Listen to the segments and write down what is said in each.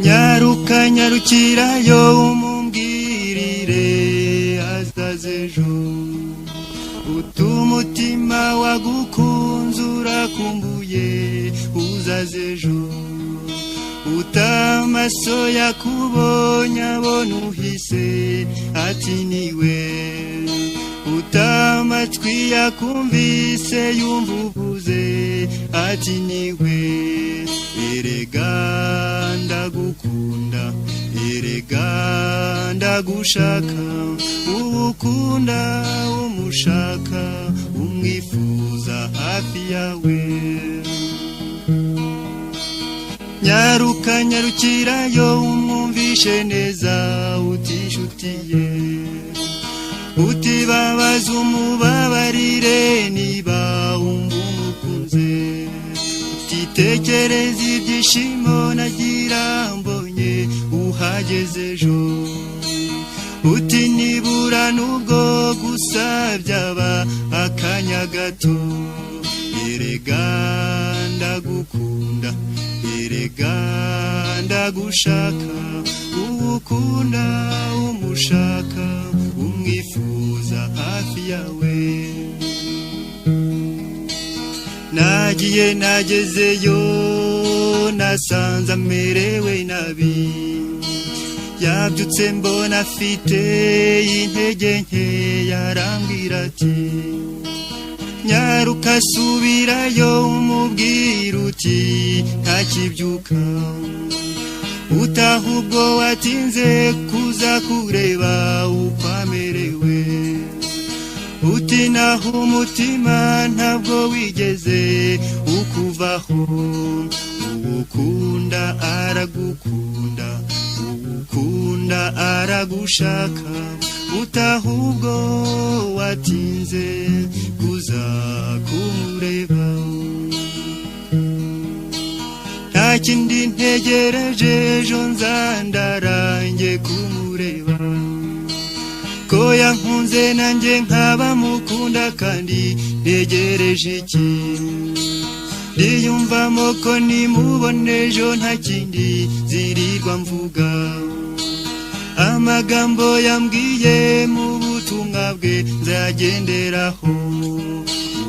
Nyaruka nyarukirayo umumbwirire azaze ejo, utumutima wagukunze urakumbuye uzaze ejo, utamaso yakubonye abona uhise ati niwe, utamatwi yakumvise yumva uvuze ati niwe. Erega ndagukunda, erega ndagushaka, uwukunda umushaka umwifuza hafi yawe. Nyaruka nyarukirayo umwumvishe neza uti nshutiye, utibabaza umubabarire niba wumva umukunze, utitekereza ibyishimo nagira mbonye uhageze ejo, uti nibura nubwo gusa byaba akanya gato. Erega ndagukunda, erega ndagushaka, uwukunda umushaka umwifuza hafi yawe. Nagiye nagezeyo nasanze amerewe nabi, yabyutse mbona afite intege nke, yarambwira ati nyaruka subirayo umubwira uti ntakibyuka, utahubwo watinze kuza kureba uko amerewe, uti naho umutima ntabwo wigeze ukuvaho, uwukunda aragukunda, uwukunda aragushaka, utahubwo watinze kuza kumureba. Nta kindi ntegereje ejo nzandarange kumureba, ko yankunze nanjye nkaba mukunda kandi ntegereje iki, ndiyumvamo ko nimubona ejo nta kindi zirirwa mvuga, amagambo yambwiye mu butumwa bwe nzagenderaho.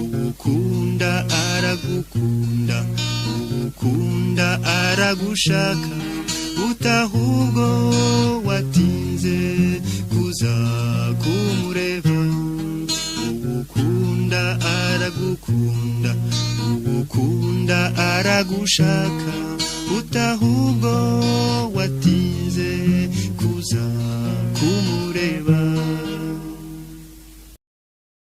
Uwukunda aragukunda, uwukunda aragushaka, utahubwo watinze kuza kumureba. Uwukunda aragukunda, uwukunda aragushaka, utahubwo watinze kuza kumureba.